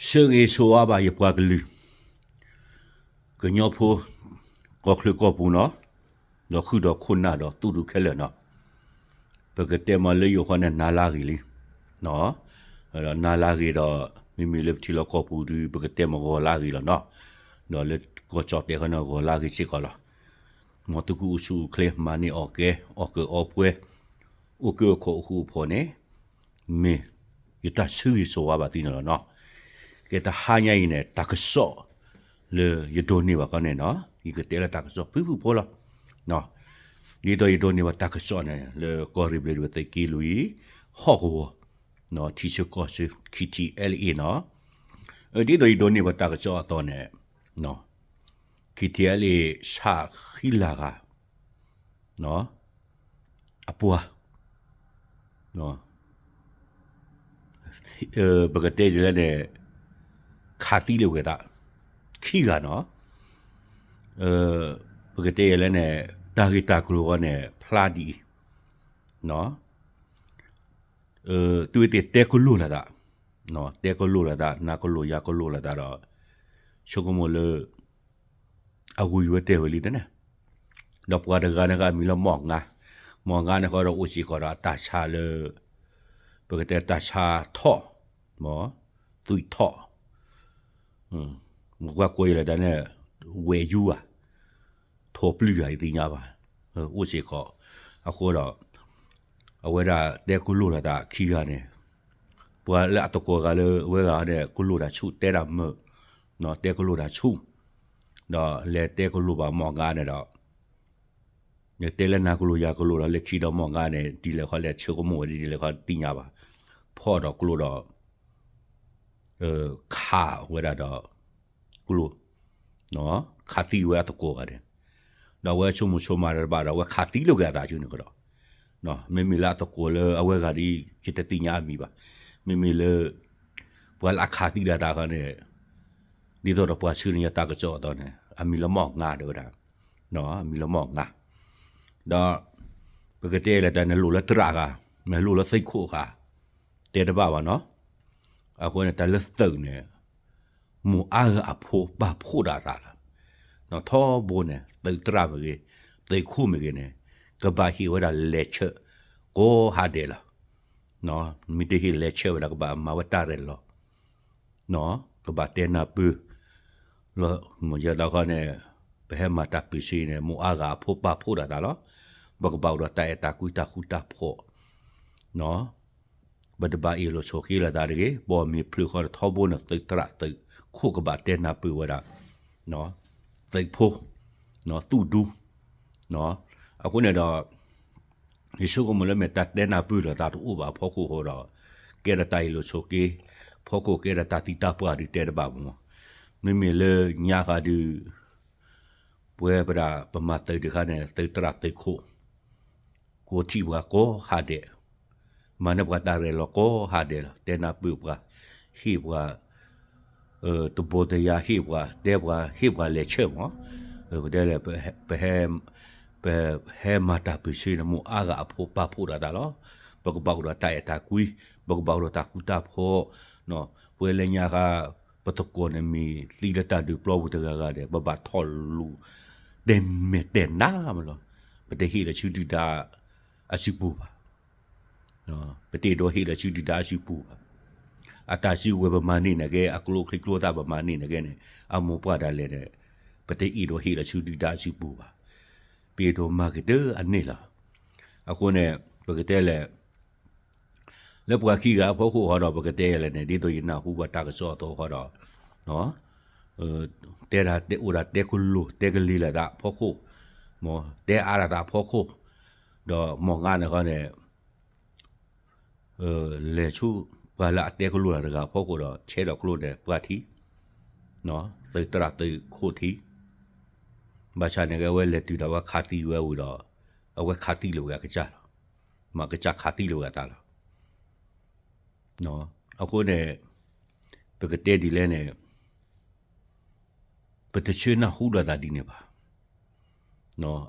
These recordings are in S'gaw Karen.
ဆၢဂ့ၤဆိဝါဘၣ်ယပှၤကလုာ်, ကညီဖိ ကီၢ်ချၢကီၢ်ပူၤနီၤ, ဒီးဃုာ်ဒီးခိၣ်နၢ်ဒီးသူၣ်ဒူခဲလၢာ်နီၤ, ပကတဲမ့ၢ်လၢယိၤဃီန့ၣ် နၤလၢအဂ့ၤလံ, နၤလၢအဂ့ၤဒီး မ့မ့ၢ်လၢပထံလီၢ်ကီၢ်ပူၤဒုး ပကတဲမ့ၢ်ဂီၤလၢအဂ့ၤလီၤနီၤ, ဒီးလၢကီၢ်ကၠီၣ်တဲာ်ဃီန့ၣ် ဂီၤလၢအဂ့ၤစ့ၢ်ကီးလီၤ. မ်သုကအိၣ်ဆူၣ်အိၣ်ချ့ မၤန့ၢ်အီၣ်ကဲ အီၣ်ကၢအီပှဲၤ အိၣ်ကၢအိၣ်ခိးအိၣ်ဃူအိၣ်ဖိးန့ၣ် မ့ၢ်ယတၢ်ဆၢဂ့ၤဆိဝါဘၣ်သုန့ၣ်လီၤနီၤ. ကဲတဟါညါအံၤန့ၣ် တၢ်ကစီၣ်လၢယဒိးန့ၢ်ဘၣ်ခီန့ၣ်နီၤ, ယကတဲလၢတၢ်ကစီၣ်ဖုၣ်ဖုၣ်ဖိလီၤ. ဒ်သိးယဒိးန့ၢ်ဘၣ်တၢ်ကစီၣ်န့ၣ် လၢကီၢ်ရ့ၣ်ဘျဲၣ်ဒဝဲၢ်သုးက့လွံၢ် ဟီၣ်ကဝီၤ ထံဆၢကီၢ်ဆၢ K T L A နီၤ, ဒ်သိးယဒိးန့ၢ်ဘၣ်တၢ်ကစီၣ်အသိးန့ၣ် K T L A ဆးဃံလၤဂၤ အပှၤ ပကတဲဒ်လဲၣ်န့ၣ် ခးသံလၢဝဲသး ခံဂၤနီၤ, ပကတဲဒ်လဲၣ်န့ၣ် တၢ်ဂ့ၢ်တၢ်ကျိၤဃီန့ၣ် ဖျါဒ်အံၤ သုဝဲသ့ၣ်တဲကလိာ်လီၤသး, တဲကလိာ်လီၤသး နၤကလိာ်ယၤကလိာ်လီၤသးဒီး ဆိကမိၣ်လၢ အဝံၤဝဲတဲဝဲလံတန့ၣ်, ဒီးပှၤတဂၤန့ၣ်ကမံၤလၢမီၢ်ငါ, မီၢ်ငါန့ၣ်ဃီဒီးအိၣ်စ့ၢ်ကီးဒီးအတၢ်ဆါလၢ ပကတဲတၢ်ဆါထီၣ်, သွံၣ်ထီၣ် မကွၢ်ကိးယလဲၣ်ဒၣ်န့ၣ် ဝဲၢ်ယူၤဧါ, ထိၣ်ပျုၢ်ဧါ ယသ့ၣ်ညါဘၣ်, အိၣ်စ့ၢ်ကီး, အဃိဒီး အဝဲဒၣ်တဲကလိာ်လီၤသးခံဂၤန့ၣ်, ပှၤလၢအသကိးဂၤလၢအဝဲဂၤန့ၣ် ကလိာ်တၢ်ဆူၣ်တဲတၢ်မုာ်, တဲကလိာ်တၢ်ဆူၣ်, ဒီးလဲၤတဲကလိာ်ဘၣ်မီၢ်ငါန့ၣ်ဒီး တဲလၢနၤကလိာ်ယၤကလိာ်ဒီး လၢခံဒီးမီၢ်ငါန့ၣ် ဒ်လဲၣ်ဃီလဲၣ် ဆိကမိၣ်ဝဲဒ်လဲၣ်ဃီတသ့ၣ်ညါဘၣ်, ဖီၣ်ဒီးကျိဒီး ခးဝဲဒၣ်ဒီး ကျိ, ခးသံဝဲအသကိးဂၤန့ၣ်, ဒီးအဝဲဆိကမိၣ်ဆိကမးတဘၣ်ဒီး အဝဲခးသံလၢက့ၤအသးကၠူန့ၣ်ကဒီး, မ့မ့ၢ်လၢအသကိးလၢအဝဲဂၤဒ် ယတသ့ၣ်ညါအမံၤဘၣ်, မ့မ့ၢ်လၢ ပှၤလၢအခးသံလၢသးခီန့ၣ်, ဒ်သိးဒီးပှၤဆှၢန့ၢ်ယၤတၢ်ကစီၣ်အသိးန့ၣ် အမံၤလၢမီၢ်ငါတဲဝဲဒၣ်, အမံၤလၢမီၢ်ငါ, ဒီး ပကတဲလၢတၢ်န့ၣ်လိၣ်လၢသရၣ်ဂၤ, မ့ၢ်လိၣ်လၢသုးခိၣ်ဂၤ, တဲတဘၣ်ဘၣ်နီၤ, အဃိန့ၣ်တၢ်လၢသုးန့ၣ် မိၢ်အါဂၤအဖိပာ်ဖှိၣ်ဒၣ်အသးလီၤ, ထီဘိန့ၣ် သုးသရၣ်မ့ၢ်ဂ့ၤ, သုးခိၣ်မ့ၢ်ဂ့ၤန့ၣ် ကဘၣ်ဟ့ၣ်ဝဲဒၣ်လဲၤဆၢ ကိးဟါဒဲးလီၤ, မ့ၢ်တဟ့ၣ်လဲၤဆၢဝဲဒၣ် ကဘၣ်မၤဝဲတၢ်ရဲၣ်လီၤ, ကဘၣ်တဲနၢ်ပၢၢ်, လီၤ, မ့ၢ်ယဲဒၣ်ခီန့ၣ် ပဟဲမၤတၢ်ပၢၢ်ဆၢန့ၣ် မိၢ်အါဂၤအဖိပာ်ဖှိၣ်ဒၣ်သးလီၤ, ပကဘၣ်အိၣ်ဒီးတၢ်အဲၣ်တၢ်ကွံတၢ်ဃူတၢ်ဖိး ပတဘၣ်အ့ၣ်လိာ်ဆိးက့လိာ်သးတဂ့ၤ, ဘီမ့ၢ်ဖျၢၣ်ဃီဒီးထီဘိန့ၣ် သုးသရၣ်သုးခိၣ်ကဘၣ်တဲနၢ်ပၢၢ်ဝဲဒၣ် သုးဖိ သူၣ်ဒူ အဃိန့ၣ်ဒီး ယဆိကမိၣ်လၢမ့ၢ်တၢ်တဲနၢ်ပၢၢ်လိာ်သးတအိၣ်ဘၣ်အဖီခိၣ်ဃိဒီး ကဲဒီးတၢ်အ့ၣ်လိာ်ဆိးက့ ဖီခိၣ်ကဲဒီးတၢ်သံတၢ်ပှၢ်ဒုးတဲတဘၣ်မး, မ့မ့ၢ်လၢညါဃီဒုး ပဝဲပဒၣ်ပမၤသုးတခါန့ၣ် သုးသရၣ်သုးခိၣ် ကိးထံၣ်ပှၤကိးဟါဒဲး, မၤန့ၢ်ပှၤတၢ်ရဲၣ်လီၤကိးဟါဒဲးလီၤ, တဲနၢ်ပၢၢ်ပှၤ, ဟ့ၣ်ပှၤ တဘိတယါဟ့ၣ်ပှၤ, တဲပှၤဟ့ၣ်ပှၤလဲၤဆၢမး, ပတဲလဲၣ်, ပဟဲမၤတၢ်ပၢၢ်ဆၢန့ၣ် မိၢ်အါဂၤအဖိပာ်ဖှိၣ်ဒၣ်သးလီၤ, ပကဘၣ်အိၣ်ဒီးတၢ်အဲၣ်တၢ်ကွံ, ပကဘၣ်အိၣ်ဒီးတၢ်ဃူတၢ်ဖိး, ပဝဲလၢညါဃီ ပသကိးန့ၣ်မ့ၢ်သံလၢတၢ်ဒုးပျီပူၤတဂၤဂၤဒီး ပဘၣ်ထီၣ်လူၤ တဲမဲာ်တဲနါမးလီၤ, ပတဟ့ၣ်လီၤဆူဒုၣ်ဒါအစုပူၤဘၣ် ပတအဲၣ်ဒိးဟ့ၣ်လီၤဆူဒုၣ်ဒါအစုပူၤဘၣ်, အတၢ်စုကဝဲၤပမၤန့ၢ်န့ၣ်ကဲ အကျိချံကျိသၣ်ပမၤန့ၢ်န့ၣ်ကဲန့ၣ် အမိၢ်ပှၢ်ဒၣ်လဲာ်န့ၣ် ပတအဲၣ်ဒိးဟ့ၣ်လီၤဆူဒုၣ်ဒါအစုပူၤဘၣ်, ပအဲၣ်ဒိးမၤက့ၤတၢ်အန့ၣ်လီၤ, အဃိန့ၣ် ပကတဲလဲၣ် လၢပှၤခံဂၤအဖီခိၣ်ဃီဒီး ပကတဲလဲၣ်န့ၣ် ဒ်သိးယနၢ်ဟူဘၣ်တၢ်ကစီၣ်အသိးဃီဒီး တဲဒၣ်တဲအိၣ်ဒၣ်တဲကလိာ် တဲကလံၤလၢသးအဖီခိၣ်, မ့ၢ်တဲအါဒၣ်သးအဖီခိၣ်, ဒီးမီၢ်ငါန့ၣ်ဃီန့ၣ် လဲၤဆူပှၤလၢအတဲကလိာ်လၢတဂၤအဖီခိၣ်ဒီး ဆဲးဒီးကျိန့ၣ် ပှၤထံ, သုးသရၣ်သုးခိၣ်ထံ, ဘၣ်ဆၣ်န့ၣ်က့ အဝဲလဲၤတုၤဒီးအဝဲခးသံဝဲဝံၤဒီး အဝဲခးသံလၢၤဝဲအကစၢ်လီၤ, မ့ၢ်အကစၢ်ခးသံလၢၤဝဲအသးလီၤ. အဃိန့ၣ် ပကတဲဒ်လဲၣ်န့ၣ် ပတဆၢနၢ်ဟူလိာ်သးဒ်န့ၣ်ဘၣ်.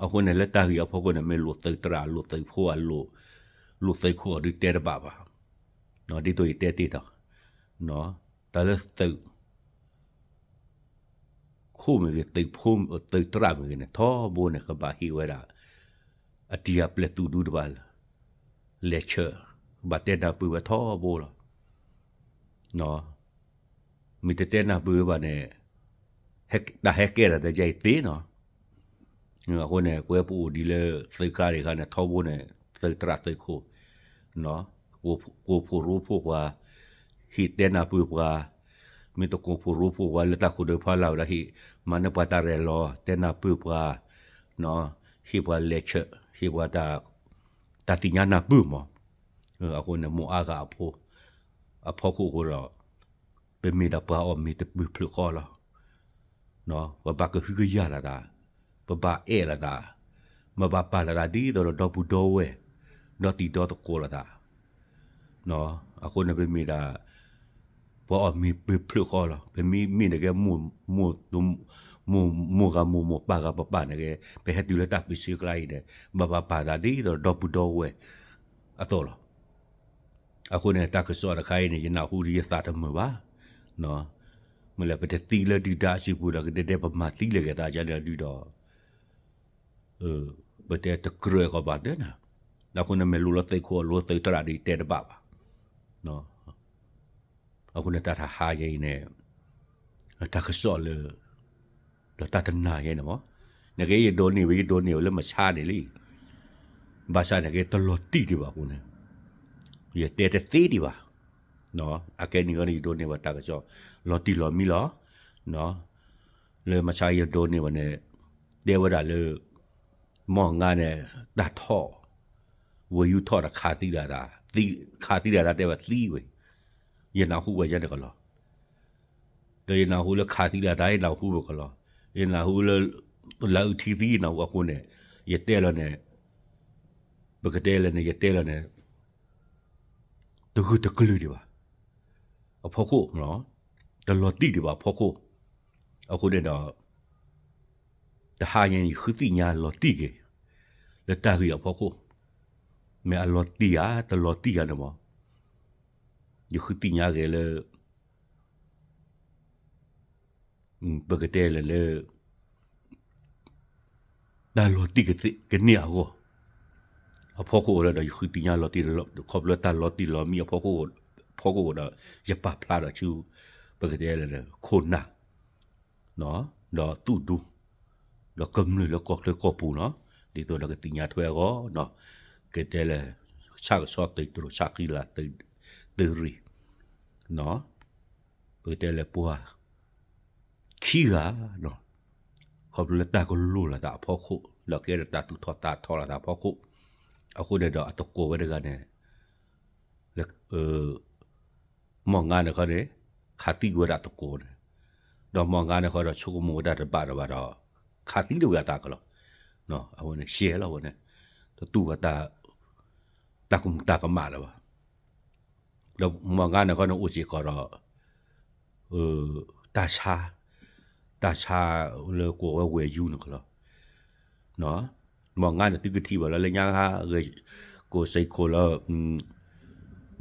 အဃိန့ၣ် လၢတၢ်ဂ့ၢ်အဖီခိၣ်န့ၣ် မ့ၢ်လိာ်သုးသရၣ် လိာ်သုးဖိ လိာ်သုးခိၣ်အီၤဒုးတဲတဘၣ်ဘၣ်. ဒ်သိးယတဲတ့ၢ်ဒီး တၢ်လၢသုးခိၣ်မ့ၢ်ဂ့ၤ သုးဖိ သုးတြၢ်မ့ၢ်ဂ့ၤန့ၣ် ထီဘိန့ၣ် ကဘၣ်ဟ့ၣ်ဝဲဒၣ် အတံၤအပျဲၢ်သူၣ်ဒူတဖၣ် လဲၤဆှၢ, ကဘၣ်တဲနၢ်ပၢၢ်ဝဲထီဘိလီၤ. မ့ၢ်တတဲနၢ်ပၢၢ်ဘၣ်န့ၣ် တၢ်ဟဲကဲထီၣ်သးယဲအံၤသ့နီၤ. အဃိန့ၣ် ပဝဲပအိၣ်ဒ်လၢသုးကျါဒံးအခါန့ၣ် ထီဘိန့ၣ် သုးတြၢ်သုးခိၣ် ကိးဖှိၣ်ရိဖှိၣ်ပှၤ, ဟ့ၣ်တဲနၢ်ပၢၢ်ပှၤ, မ့ၢ်တကိးဖှိၣ်ရိဖှိၣ်ပှၤလၢတၢ်ခိၣ်ဒၢဖီလာ်ဝဲဒၣ်ဟ့ၣ် မၤန့ၢ်ပှၤတၢ်ရဲၣ်လီၤ တဲနၢ်ပၢၢ်ပှၤ, ဟ့ၣ်ပှၤလဲၤဆှၢ, ဟ့ၣ်ပှၤ တၢ်သ့ၣ်ညါနၢ်ပၢၢ်မး. အဃိန့ၣ် မိၢ်အါဂၤအဖိ, အဖီခိၣ်အဃိဒီး ပမ့ၢ်ဒၣ်ပှၤအီၣ်မ့ၤတပၢၢ်ဖျၢၣ်ဃီလီၤ. ပဘၣ်ကဟုကယာ်လိာ်သး, ပဘၣ်အဲၣ်လိာ်သး, ပဘၣ်ပာ်လိာ်သးဒ်သိးဒီးဒီပုၢ်ဒီဝဲၢ်, ဒီတံၤဒီသကိးလိာ်သး အဃိန့ၣ်ပမ့ၢ်ဒၣ် ပှၤအီၣ်မ့ၤပၢၢ်ဖျၢၣ်ဃီလီၤ. ပမ့မ့ၢ်န့ၣ်ကဲ မိၢ်ဂၤမိၢ်မိၢ်ပၢ်ဂၤပၢ်ပၢ်န့ၣ်ကဲ ပဟဲတုၤလၢတၢ်ပၢၢ်ဆၢကျါအံၤန့ၣ် ဘၣ်ဘၣ်ပာ်သးဒ်သိးဒီပုၢ်ဒီဝဲၢ်အသိးလီၤ. အဃိန့ၣ် တၢ်ကစီၣ်တခါအံၤန့ၣ် ယနၢ်ဟူဒီးယသးတမုာ်ဘၣ်. မ့ၢ်လၢပတသံလၢဒုၣ်ဒါအစုပူၤဒီး ကဒဲဒဲပမၤသံလၢၤက့ၤသးဒ်န့ၣ်ဒုဒီး ပတဲတကြၢးကီးဘၣ်တနၤ. အဃိန့ၣ် မ့ၢ်လိၣ်လၢသုးခိၣ်အလိၤသုးတြၢ်ဒီး ယတဲတဘၣ်ဘၣ်. အဃိန့ၣ် တၢ်တဟါယဲအံၤန့ၣ် တၢ်ကစီၣ်လၢ ဒီးတၢ်တနၤယဲန့ၣ်မး နကဲယဒိးန့ၢ်ဝဲ ယဒိးန့ၢ်ဝဲလၢမဆါန့ၣ်လံ. ဘၣ်ဆၣ်န့ၣ်ကဲတလီၤတံၢ်ဒံးဘၣ်အဃိန့ၣ် ယတဲတသ့ဒံးဘၣ်. အကဲန့ၣ်ဂီၢ်န့ၣ် ယဒိးန့ၢ်ဘၣ်တၢ်ကစီၣ် လီၤတံၢ်လီၤမံလီၤ. လၢမဆါယဒိးန့ၢ်ဘၣ်န့ၣ် တဲဝဲဒၣ်လၢ မီၢ်ငါန့ၣ် တၢ်ထီၣ် ဝဲၤယူၤထီၣ်ဒီးခးသံဒၣ်တၢ်, ခးသံဒၣ်တၢ်တဲဝဲသံဝဲ, ယနၢ်ဟူဝဲယဲန့ၣ်ကလီၤ. ဒီးယနၢ်ဟူလၢခးသံဒၣ်တၢ် ယနၢ်ဟူဝဲကလီၤ. ယနၢ်ဟူလၢ လၢအုၣ်ထံသံ ယနၢ်ဟူအဃိန့ၣ် ယတဲလီၤန့ၣ် ပကတဲလၢန့ၣ် ယတဲလီၤန့ၣ် တဂၢၢ်တကျၢၤဒံးဘၣ် အဖီခိၣ်, တလီၤတံၢ်ဒံးဘၣ်အဖီခိၣ်. အဃိန့ၣ်ဒီး တဟါညါန့ၣ် ယဃုသ့ၣ်ညါလီၤတံၢ်က့ၤ လၢတၢ်ဂ့ၢ်အဖီခိၣ်, မ့ၢ်အလီၤတံၢ်ဧါ တလီၤတံၢ်ဧါန့ၣ်မး, ယဃုသ့ၣ်ညါက့ၤလၢ ပကတဲလၢ တၢ်လီၤတံၢ်ကန့ၢ်အဂီၢ် အဖီခိၣ်ဒီး ယဃုသ့ၣ်ညါလီၤတံၢ် ခီဖျိတၢ်လီၤတံၢ်လီၤမံအဖီခိၣ်, ဖီခိၣ်ဒီး ယပာ်ဖျါဒီးဆူ ပကတဲလၢ ခိၣ်နၢ် ဒီးသူၣ်ဒူ ဒီးကမျၢၢ်လၢကီၢ်ချၢကီၢ်ပူၤနီၤ, ဒ်သိးဒီးကသ့ၣ်ညါထွဲအဂီၢ်နီၤ, ကတဲလၢ ဆၣ်ကဆီသုးတြိၤ ဆၣ်ဃံလၤသုးရ့ၣ်နီၤ, ပကတဲလၢပှၤ ခံဂၤနီၤ, ခီဖျိလၢတၢ်ကလိၤလိာ်သးအဖီခိၣ် ဒီးကဲထီၣ်တၢ်သူၣ်ထီၣ်သးထီလိာ်သးအဖီခိၣ်, အဃိန့ၣ်ဒီး အသကိးဝဲတဂၤန့ၣ် လၢ မီၢ်ငါန့ၣ်ခီန့ၣ် ခးသံကွံာ်ဝဲဒၣ်သကိးန့ၣ်, ဒီးမီၢ်ငါန့ၣ်ခီဒီး ဆိကမိၣ်ဝဲဒၣ်တဘၣ်ဒီးဘၣ်ဒီး ခးသံတဝဲအသးကလီၤ, အဝဲန့ၣ်ရှဲလီၤဝဲန့ၣ်, တတူၢ်ဘၣ် တၢ်ကမူၣ်တၢ်ကမၣ်လၢၤဘၣ်. ဒီးမီၢ်ငါန့ၣ်ခီန့ၣ်အိၣ်စ့ၢ်ကီးဒီး တၢ်ဆါ, တၢ်ဆါလၢကိးဝဲဝဲၤယူၤန့ၣ်ကလီၤ. မီၢ်ငါန့ၣ်သုကထံၣ်ဘၣ်လီၤ လၢညါဂ့ၤ ကိးစ့ၢ်ခိၣ်လၢ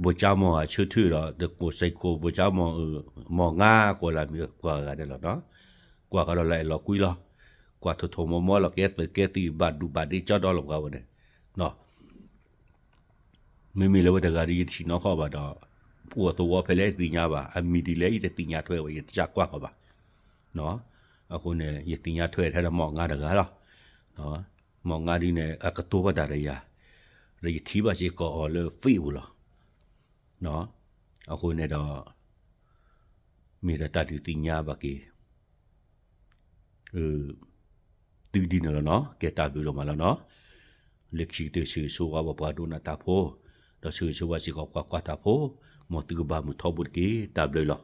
ဘိၣ်ကၠါမီၢ်အဆၢထၢၣ်ဒီး ကိးစ့ၢ်ခိၣ်ဘိၣ်ကၠါမီၢ် မီၢ်ငါကိးလၢမ့ၢ်ပှၤဂၤန့ၣ်လီၤနီၤ, ကွၢ်ကဒီးလၢအဲၣ်လီၤကွံလီၤ, ကွၢ်ထိၣ်ထိၣ်မီၢ်မီၢ်လီၤ ကဲသုးကဲသံၣ်ဘၣ်ဒူဘၣ်ဒ့ကၠီဒီလီၤပှၤဝဲန့ၣ် မ့မ့ၢ်လၢဝဲတဂၤဒီးယတထံၣ်နီၢ်ကီၢ်ဘၣ်ဒီး အိၣ်အသဝီဖဲလဲၣ်ယတသ့ၣ်ညါဘၣ်, အမံၤဒ်လဲၣ်ယတသ့ၣ်ညါထွဲဝဲ ယတစၢ်ကွၢ်ကီဘၣ်. အဃိန့ၣ် ယသ့ၣ်ညါထွဲထဲဒီးမီၢ်ငါတဂၤလီၤ. မီၢ်ငါဒ်န့ၣ် အကတိၤဘၣ်တၢ်ဒီးယၤ, ဒီးယထံၣ်ဘၣ်စ့ၢ်ကီးအီၤလၢ Facebook လီၤ. အဃိန့ၣ်ဒီး မ့ၢ်ဒီးတၢ်ဒုးသ့ၣ်ညါဘၣ်က့ၤ သုဒ်န့ၣ်လီၤနီၤ, ကဲတၢ်ဘျုးလီၤမးလီၤနီၤ. လၢခံကတၢၢ်ဆၢဂ့ၤဆၢဝါဘၣ်ပှၤဒိကနၣ်တၢ်ဖိ, ဒီးဆၢဂ့ၤဆၢဝါစ့ၢ်ကီးပှၤကွၢ်တၢ်ဖိ, မ်သုကဘၣ်မုာ်ထီဘိတက့ၢ်, တၢ်ဘျုးလီၤ.